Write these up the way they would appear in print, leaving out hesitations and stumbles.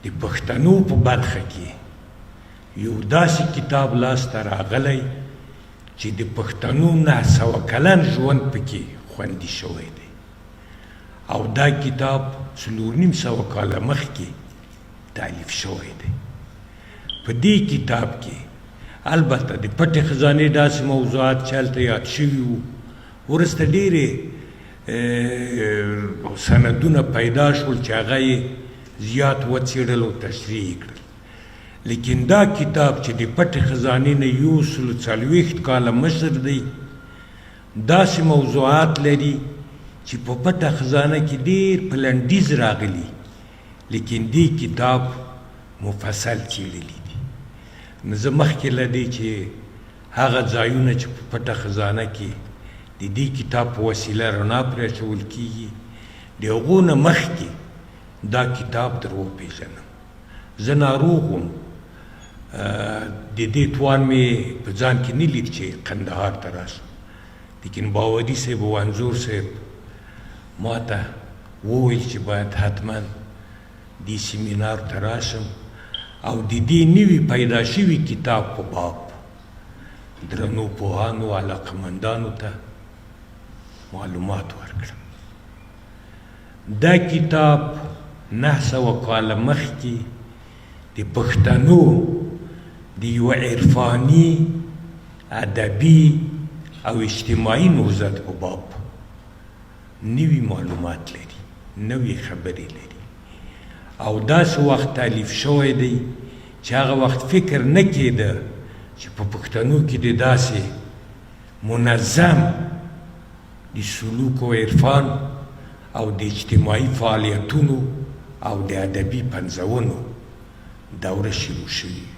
د پښتنو په برخه کې یو داسې کتاب لاسته راغلی چې د پښتنو 900 کلن ژوند پکې خوندي شوی دی او دا کتاب 450 کاله مخکې تالیف شوی دی. په دې کتاب کې البته د پټې خزانې داسې موضوعات چې هلته یاد شوي وو، وروسته ډېرې سندونه پیدا شول چې هغه یې زیات وڅېړل او تشریح یې کړل. لیکن دا کتاب چې د پټې خزانې نه 140 کاله مشر دی، داسې موضوعات لري چې په پټه خزانه کې ډېر په لنډیز راغلي، لیکن دې کتاب مفصل څېړلي دي. نو زه مخکې له دې چې هغه ځایونه چې په پټه خزانه کې د دې کتاب په وسیله رڼا پرې اچول کېږي، د هغو نه مخکې دا کتاب در وپېژنم. زه ناروغ وم، د دې توان مې په ځان کې نه لید چې قندهار ته راشم، لیکن باوري صاحب او انځور صاحب ما ته وویل چې باید حتما دې سیمینار ته راشم او د دې نوي پیدا شوي کتاب په باب درنو پوهانو علاقمندانو ته معلومات ورکړم. دا کتاب 900 کاله مخکې د پښتنو د یوه عرفاني، ادبي او اجتماعي نهضت په باب نوي معلومات لري، نوې خبرې لري او داسې وخت تالیف شوی دی چې هغه وخت فکر نه کېده چې په پښتنو کې د داسې منظم د سلوک او عرفان او د اجتماعي فعالیتونو او د ادبي پنځونو دوره شروع شوې وي.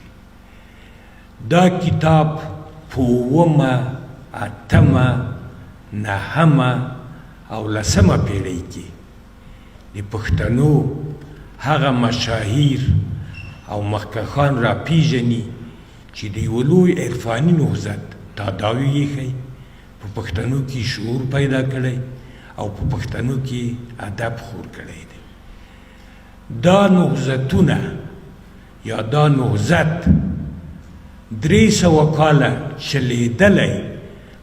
دا کتاب په اوومه، اتمه، نهمه او لسمه پیړۍ کې د پښتنو هغه مشاهیر او مخکښان را پیژني چې د یوه لوی عرفاني نهضت تاداوي یې ښیي، په پښتنو کې شعور پیدا کړی او په پښتنو کې ادب خور کړی دی. دا نهضتونه یا دا نهضت 300 کاله چلېدلی،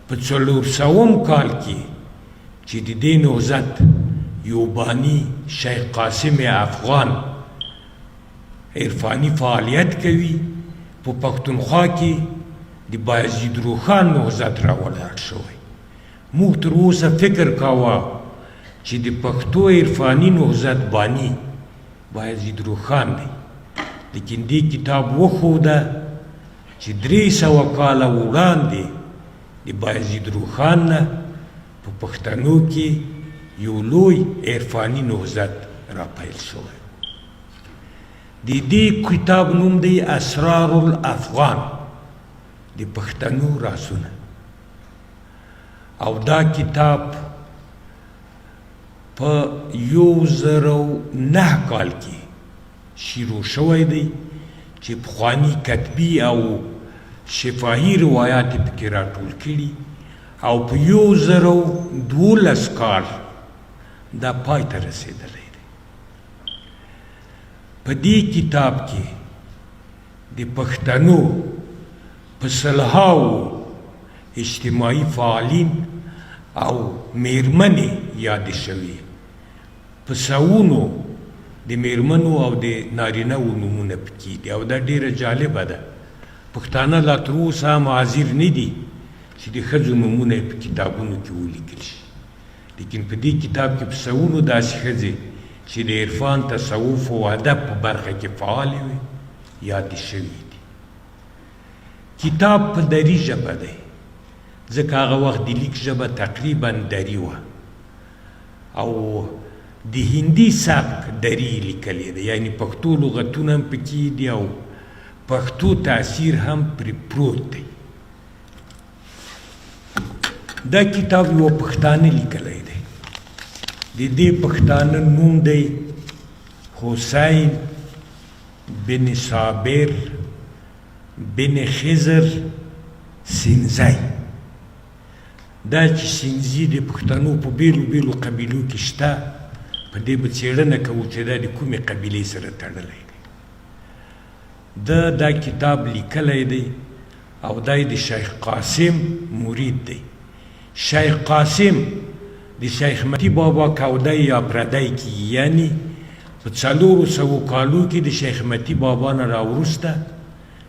په 400 کال کې چې د دې نهضت یو بانی شیخ قاسم افغان عرفاني فعالیت کوي، په پښتونخوا کې د بایزید روښان نهضت راولاړ شوی. موږ تر اوسه فکر کاوه چې د پښتو عرفاني نهضت بانی بایزید روښان دی، لیکن دې کتاب وښوده چې 300 کاله وړاندې د بایزید روښان نه په پښتنو کې یو لوی عرفاني نهضت را پیل شوی. د دې کتاب نوم دی اسرار الافغان، د پښتنو رازونه، او دا کتاب په 1009 کال کې شروع شوی دی چې پخواني کتبي او شفاهي روایات یې پکې راټول کړي او په 1012 کال دا پای ته رسېدلی دی. په دې کتاب کې د پښتنو په سلهاوو اجتماعي فعالین او میرمنې یادې شوې، په سوونو د میرمنو او د نارینه وو نومونه پکې دي او دا ډیره جالبه ده. پښتانه لا تر اوسه هم حاضر نه دي چې د ښځو نومونه یې په کتابونو کې ولیکل شي، لیکن په دې کتاب کې په سوونو داسې ښځې چې د عرفان، تصوف او ادب په برخه کې فعالې وې یادې شوې دي. کتاب په دري ژبه دی، ځکه هغه وخت د لیک ژبه تقریبا دري وه او د هندي سبک دري یې لیکلې ده، یعنی پښتو لغتونه هم پکې دي او پښتو تاثیر هم پرې پروت دی. دا کتاب یو پښتانه لیکلی دی، د دې پښتانه نوم دی حسین بن صابر بن خضر سینزی. دا چې سینزي د پښتنو په بېلو بېلو قبیلو کې شته، په دې به څېړنه کوو چې دا د کومې قبیلې سره تړلی دی. ده دا کتاب لیکلی دی او دی د شیخ قاسم مرید دی. شیخ قاسم د شیخ متی بابا کودی یا پردی کیږي، یعنی په 400 کالو کې د شیخ متی بابا نه راوروسته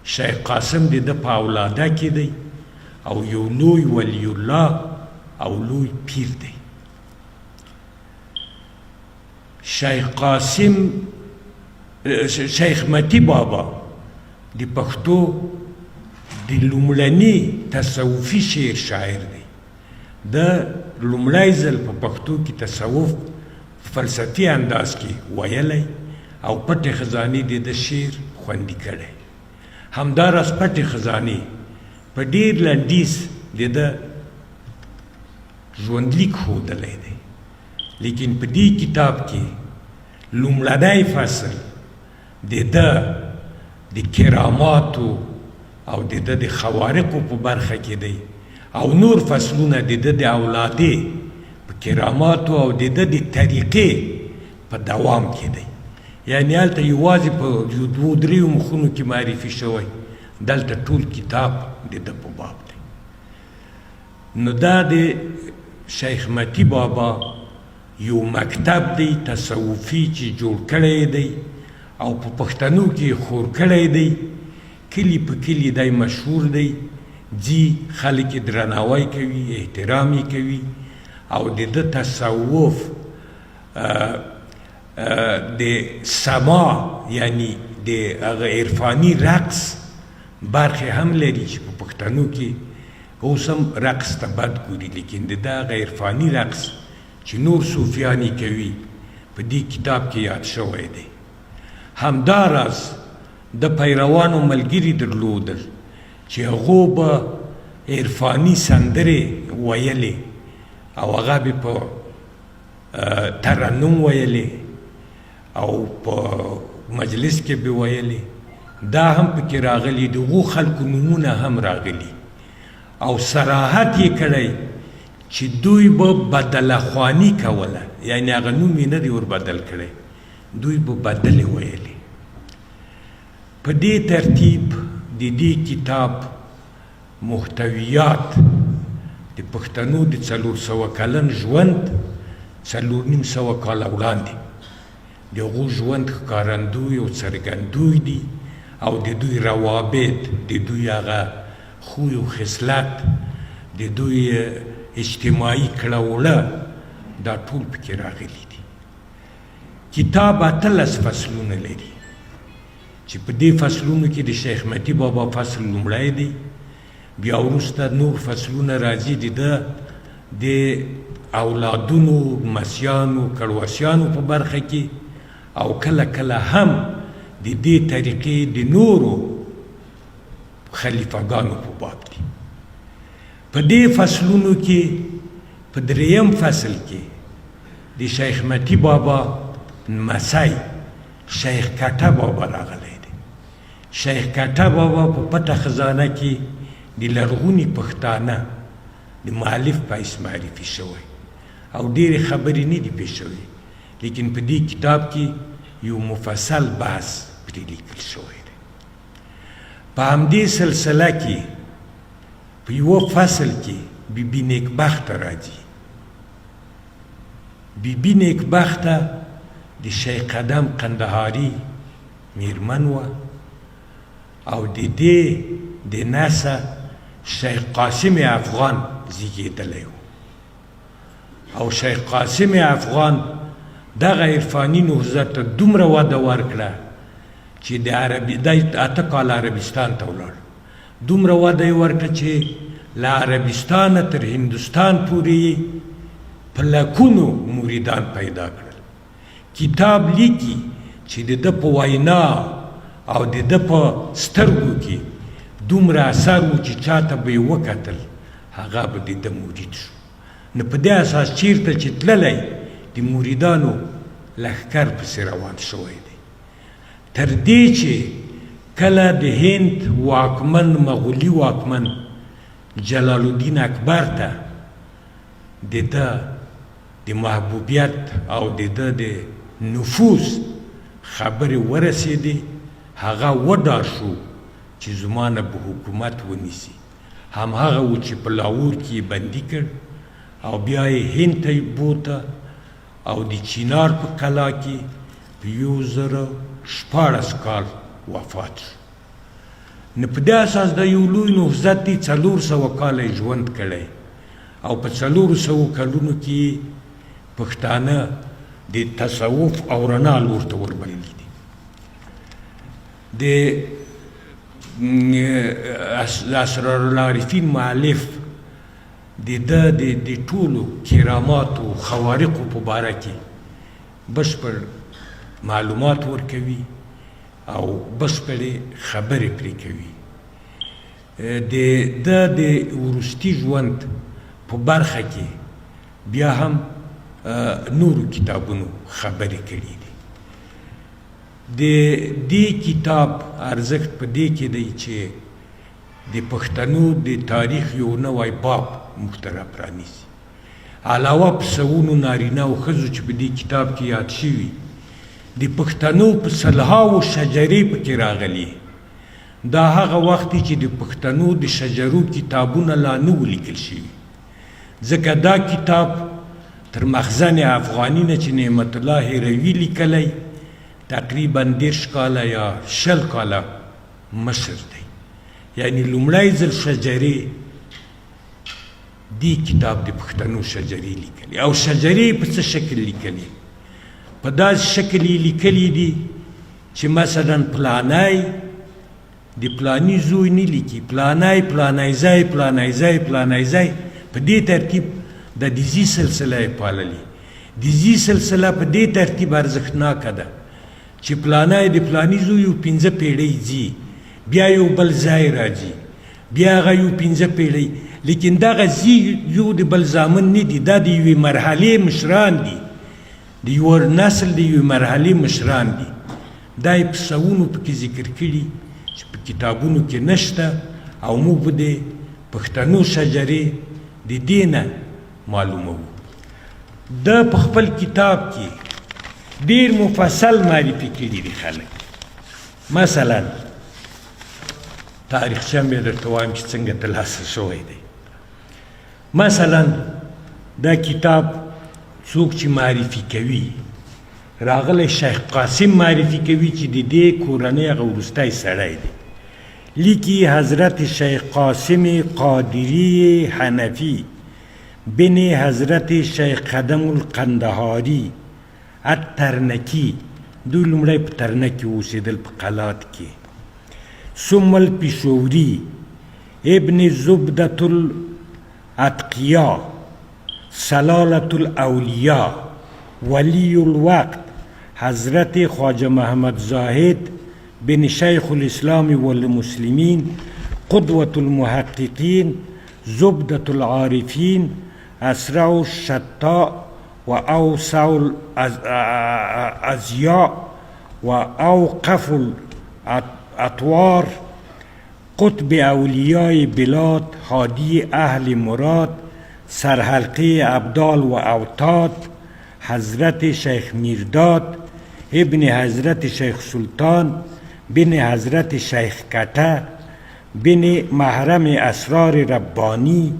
شیخ قاسم د ده په اولاده کې دی او یو لوی ولی الله او لوی پیر دی. شیخ قاسم شیخ متی بابا د پښتو د لومړني تصوفي شعر شاعر دی. ده لومړی ځل په پښتو کې تصوف په فلسفي انداز کې ویلی او پټې خزانې د ده شعر خوندي کړی. همداراز پټې خزانې په ډېر لنډیز د ده ژوندلیک ښودلی دی. لیکن په دې کتاب کې لومړنی فصل د ده د کراماتو او د ده د خوارقو په برخه کې دی او نور فصلونه د ده د اولادې په کراماتو او د ده د طریقې په دوام کې دی. یعنی هلته یوازې په یو دوو دریو مخونو کې معرفي شوی، دلته ټول کتاب د ده په باب دی. نو دا د شیخ متی بابا یو مکتب دی تصوفي چې جوړ کړی دی او په پښتنو کې خور کړی دی. کلی په کلی دی مشهور دی، ځي خلک یې درناوی کوي، احترام یې کوي او د ده تصوف د سما یعنی د هغه عرفاني رقص برخې هم لري چې په پښتنو کې اوس هم رقص ته بد ګوري، لیکن د ده هغه عرفاني رقص چې نور صوفیان یې کوي په دې کتاب کې یاد شوی دی. همداراز د پیروانو ملګري درلودل چې هغو به عرفاني سندرې ویلې او هغه به په ترنم ویلې او په مجلس کې به ویلې. دا هم پکې راغلي، د هغو خلکو نومونه هم راغلي او صراحت یې کړی چې دوی به بدله خواني کوله، یعنی هغه نوم یې نه دی ور بدل کړی، دوی به بدلې ویلې. په دې ترتیب د دې کتاب محتویات د پښتنو د 400 کلن ژوند 450 کاله وړاندې د هغو ژوند ښکارندوی او څرګندوی دي او د دوی روابط، د دوی هغه خوی او خصلت، د دوی اجتماعي کړه وړه، دا ټول پکې راغلي دي. کتاب 18 فصلونه لري چې په دې فصلونو کې د شیخ متی بابا فصل لومړی دی، بیا وروسته نور فصلونه راځي د ده د اولادونو، مسیانو، کړوسیانو په برخه کې او کله کله هم د دې طریقې د نورو خلیفهګانو په باب دي. په دې فصلونو کې په دریم فصل کې د شیخ متی بابا نمسی شیخ کټه بابا راغلی دی. شیخ کټه بابا په پټه خزانه کې د لرغوني پښتانه د مؤلف په حیث معرفي شوی او ډېرې خبرې نه دي پرې شوې، لیکن په دې کتاب کې یو مفصل بحث پرې لیکل شوی دی. په همدې سلسله کې په یوه فصل کې بی بی نیکبخته راځي. بی بی نیکبخته د شیخ قدم قندهاري میرمن وه او د دې د نسه شیخ قاسم افغان زیږېدلی و او شیخ قاسم افغان دغه عرفاني نهضت ته دومره وده ورکړه چې د عربي دی 8 کاله عربستان ته ولاړ، دومره وده یې ورکړه چې له عربستانه تر هندوستان پورې یې په لکونو مریدان پیدا کړل. کتاب لیکي چې د ده په وینا او د ده په سترګو کې دومره اثر و چې چاته به یې وکتل هغه به د ده مرید شو. نو په دې اساس چیرته چې تللی د مریدانو لښکر پسې روان شوی دی، تر دې چې کله د هند واکمن مغولي واکمن جلال الدین اکبر ته د ده د محبوبیت او د ده د نفوذ خبرې ورسېدې، هغه وډار شو چې زما نه به حکومت ونیسي. همهغه و چې په لاهور کې یې بندي کړ او بیا یې هند ته بوته او د چینار په کلا کې په 1016 کال وفات شو. نو په دې اساس دا یو لوی نهضت دی، 400 کاله یې ژوند کړی او په 400 کلونو کې پښتانه د تصوف او رڼا لور ته وربللي دي. د اسرار العارفین مؤلف د ده د ټولو کراماتو خوارقو په باره کې بشپړ معلومات ورکوي او بشپړې خبرې پرې کوي. د ده د وروستي ژوند په برخه کې بیا هم نورو کتابونو خبرې کړې دي. د دې کتاب ارزښت په دې کې دی چې د پښتنو د تاریخ یو نوی باب موږ ته راپرانیزي. علاوه په سوونو نارینه او ښځو چې په دې کتاب کې یاد شوي، د پښتنو په سلهاوو شجرې پکې راغلي. دا هغه وخت دی چې د پښتنو د شجرو کتابونه لا نه وو لیکل شوي، ځکه دا کتاب تر مخزن افغاني نه چې نعمت الله هروي لیکلی تقریبا 30 کاله یا 20 کاله مشر دی. یعنی لومړی ځل شجرې دې کتاب د پښتنو شجرې لیکلې، او شجرې په څه شکل لیکلې؟ په داسې شکل یې لیکلې دي چې مثلا پلانی د پلانی زوی نه لیکي، پلانی پلانی ځای پلانی ځای پلانی ځای، په دې ترتیب د دې سلسله یې پاللې. د دې سلسله په دې ترتیب ارزښتناکه ده چې پلانی د پلانی زوی یو 5 پیړۍ ځي، بیا یو بل ځای راځي، بیا هغه یو 5 پیړۍ، لیکن دغه ځي یو د بل زامن نه دي، دا د یوې مرحلې مشران دي، د یو نسل د یوې مرحلې مشران دي. دا یې په سوونو پکې ذکر کړي چې په کتابونو کې نشته، او موږ به د پښتنو شجرې د دې نه معلوموو. ده په خپل کتاب کې ډېر مفصل معرفي کړي دي خلک. مثلا تاریخچه مې درته وایم چې څنګه ترلاسه شوی دی. مثلا دا کتاب څوک چې معرفي کوي، راغلی شیخ قاسم معرفي کوي چې د دې کورنۍ هغه وروستی سړی دی. لیکي حضرت شیخ قاسم قادری حنفي بن حضرت شیخ قدم القندهاري الترنکي، دوی لومړی په ترنک کې اوسېدل په قلات کې، ثم الپېښوري ابن زبدة الاتقیا سلالة الاولیا ولی الوقت حضرت خواجه محمد زاهد بن شیخ الاسلام والمسلمین قدوة المحققین زبدة العارفین اسرع الشتاء واوسع الازیاء واوقف الاطوار قطب اولیای بلاد هادی اهل مراد سرحلقه ابدال و اوتاد حضرت شیخ میرداد ابن حضرت شیخ سلطان بن حضرت شیخ کته بن محرم اسرار ربانی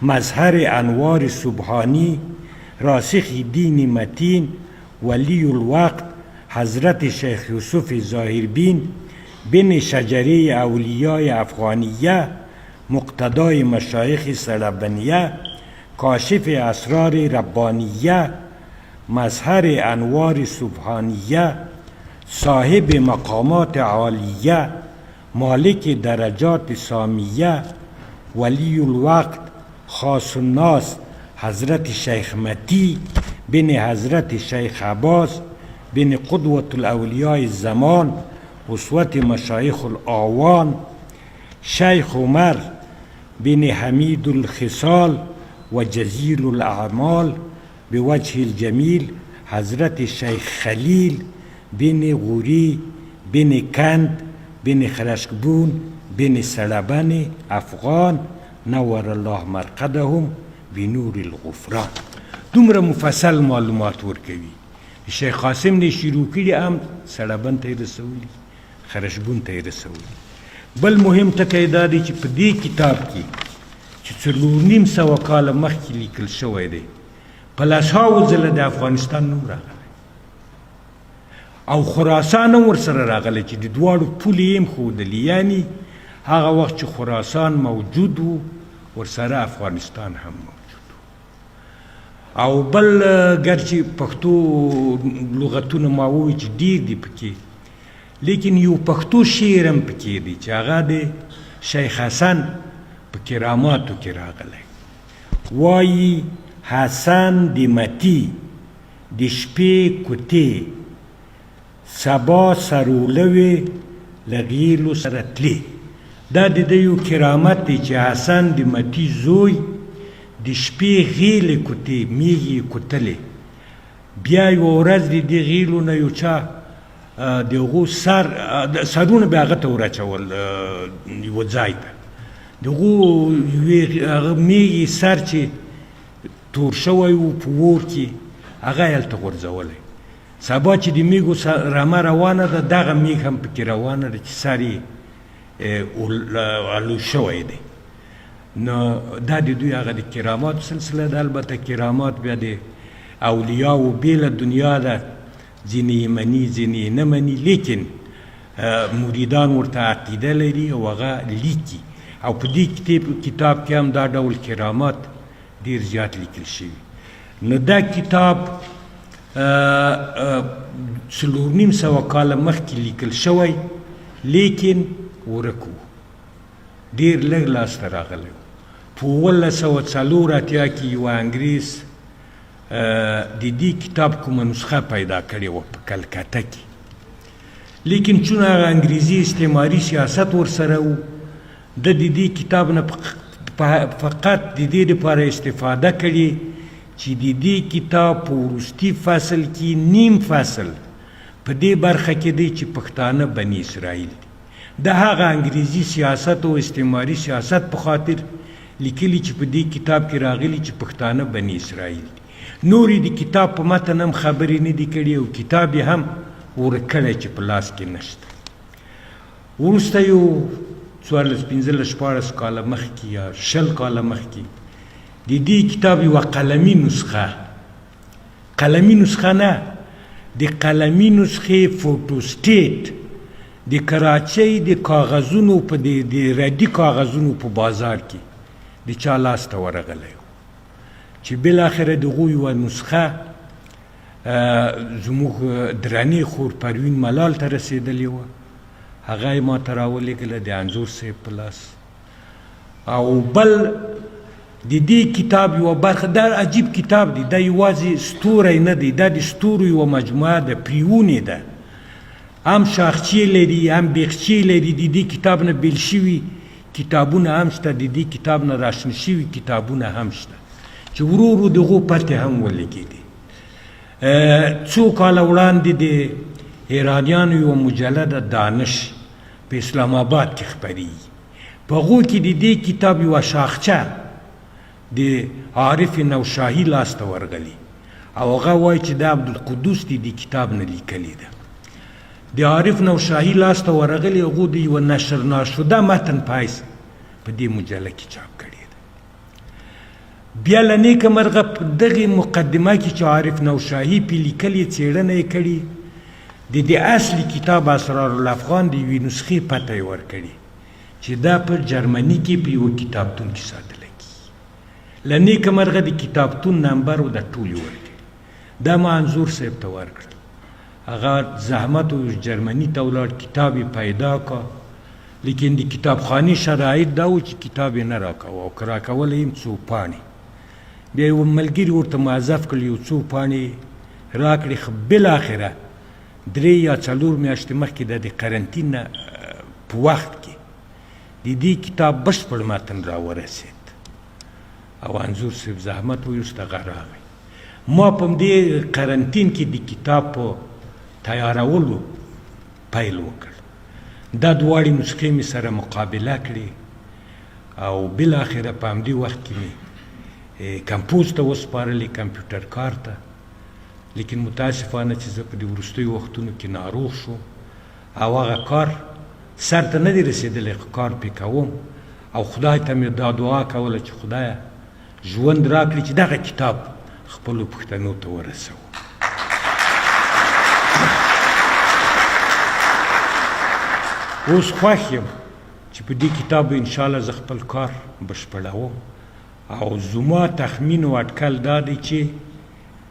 مظهر انوار سبحانی راسخ دین متین ولی الوقت حضرت شیخ یوسف ظاهربین بن شجره اولیای افغانیه مقتدای مشایخ سړبنیه کاشف اسرار ربانیه مظهر انوار سبحانیه صاحب مقامات عالیه مالک درجات سامیه ولی الوقت خاص الناس حضرت شیخ متی بن حضرت شیخ عباس بن قدوة الاولیاء الزمان اسوة مشایخ الاعوان شیخ عمر بن حمید الخصال و جزیل الاعمال بوجه الجمیل حضرت شیخ خلیل بن غوری بن کند بن خرشکبون بن سړبن افغان نور الله مرقدهم بنور الغفران. دومره مفصل معلومات ورکوي. شیخ قاسم نه شروع کړي هم سړبن ته یې رسولي، خرشبون ته یې رسولي. بل مهم ټکی دا دی چې په دې کتاب کې چې 450 کاله مخکې لیکل شوی دی، په لسهاوو ځله د افغانستان نوم راغلی او خراسان هم ورسره راغلی چې د دواړو پولې یې هم ښودلې، یعنی هغه وخت چې خراسان موجود و ورسره افغانستان هم موجود و. او بل ګر چې پښتو لغتونه ما وویل چې ډېر دي پکې، لیکن یو پښتو شعر هم پکې دی چې هغه د شیخ حسن په کراماتو کې راغلی. وایي حسن د متی د شپې کوتې سبا سرولوې له غیلو سره تلې. دا د ده یو کرامت دی چې حسن د متی زوی د شپې غیلې کوتې میږي یې کوتلې، بیا یوه ورځ د دې غیلو نه یو چا د هغو سرونه بیا هغه ته وراچول یوه ځای ته، د هغو یوې هغه میږي سر چې تور شوی و په اور کې هغه یې هلته غورځولی. سبا چې د میږو رمه روانه ده، دغه میږ هم پکې روانه ده چې سر یې الو شوی دی. نو دا د دوی هغه د کراماتو سلسله ده. البته کرامات بیا د اولیاو بېله دنیا ده، ځینې یې مني ځینې یې نه مني، لیکن مریدان ورته عقیده لري او هغه لیکي. او په دې کتاب کې هم دا ډول کرامات ډېر زیات لیکل شوي. نو دا کتاب 450 کاله مخکې لیکل شوی، لیکن ورک و، ډېر لږ لاسته راغلی و. په 1784 کې یوه انګریز د دې کتاب کومه نسخه پیدا کړې وه په کلکته کې، لیکن چون هغه انګریزي استعماري سیاست ورسره و، ده د دې کتاب نه فقط د دې لپاره استفاده کړې چې د دې کتاب په وروستي فصل کې نیم فصل په دې برخه کې دی چې پښتانه بني اسرائیل دي. د هغه انګریزي سیاست او استعماري سیاست په خاطر لیکلي چې په دې کتاب کې راغلي چې پښتانه بني اسرائیل دي. نور یې د کتاب په متن هم خبرې نه دي کړې او کتاب یې هم ورک کړی چې په لاس کې نشته. وروسته یو 14 15 16 کاله مخکې یا 20 کاله مخکې د دې کتاب یوه قلمي نسخه، قلمي نسخه نه، د قلمي نسخې فوټوسټیټ د کراچۍ د کاغذونو په د ردي کاغذونو په بازار کې د چا لاس ته ورغلی و، چې بالاخره د هغو یوه نسخه زموږ درنې خور پروین ملال ته رسېدلې وه، هغه یې ما ته راولېږله د انځور صاحب په لاس. او بل د دې کتاب یوه برخه، دا عجیب کتاب دی، دا یوازې ستوری نه دی، دا د ستورو یوه مجموعه ده، پریونې ده، هم شاخچې لري هم بیخچې لري. د دې کتاب نه بېل شوي کتابونه هم شته، د دې کتاب نه راشنه شوي کتابونه هم شته چې ورو ورو د هغو پتې هم ولګېدې. څو کاله وړاندې د ایرانیانو یوه مجله ده دانش په اسلام آباد کې خپرېږي، په هغو کې د دې کتاب یوه شاخچه د عارف نوشاهي لاسته ورغلې او هغه وایي چې دا عبدالقدوس د دې کتاب نه لیکلې ده. د عارف نوشاهي لاسته ورغلې، هغو د یوه نشر ناشده متن په حیث په دې مجله کې چاپ کړې ده. بیا له نیکه مرغه په دغې مقدمه کې چې عارف نوشاهي پې لیکلې څېړنه یې کړې، د دې اصلي کتاب اسرار الافغان د یوې نسخې پته یې ورکړې چې دا په جرمني کې په یوه کتابتون کې ساتلی کېږي. له نیکه مرغه د کتابتون نمبر او د ټولې ورکړي، دا ما انځور صاحب ته ورکړل، هغه زحمت وویست، جرمني ته ولاړ، کتاب یې پیدا کا، لیکن د کتابخانې شرایط دا و چې کتاب یې نه راکاوه او که راکولی یې هم څو پاڼې. بیا یو ملګري ورته موظف کړل، یو څو پاڼې راکړې. خو بالاخره 3 یا 4 میاشتې مخکې د قرنطین نه په وخت کې د دې کتاب بشپړ متن راورسېد او انځور صاحب زحمت ویوست، هغه راغی. ما په همدې قرنطین کې د کتاب په تیارولو پیل وکړ. دا دواړې نسخې مې سره مقابله کړې او بالاخره په همدې وخت کې مې کمپوز ته وسپارلې، کمپیوټر کار ته. لیکن متاسفانه چې زه په دې وروستیو وختونو کې ناروغ شوم او هغه کار سر ته نه دی رسېدلی، خو کار پې کوم او خدای ته مې دا دعا کوله چې خدایه ژوند راکړي چې دغه کتاب خپلو پښتنو ته ورسوم. اوس خوښ یم چې په دې کتاب ان شاء الله زه خپل کار بشپړوم او زما تخمین او اټکل دا دی چې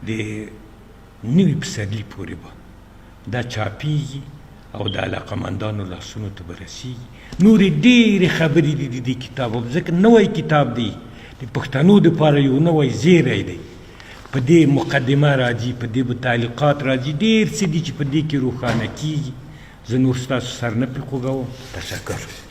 د نوي پسرلي پورې به دا چاپیږي او د علاقمندانو لاسونو ته به رسیږي. نورې ډېرې خبرې دي د دې کتاب، ځکه نوی کتاب دی، د پښتنو دپاره یو نوی زیری دی. په دې مقدمه راځي، په دې به تعلیقات راځي، ډېر څه دي چې په دې کې روښانه کیږي. زه نور ستاسو سر نه پرې خوږوم. تشکر.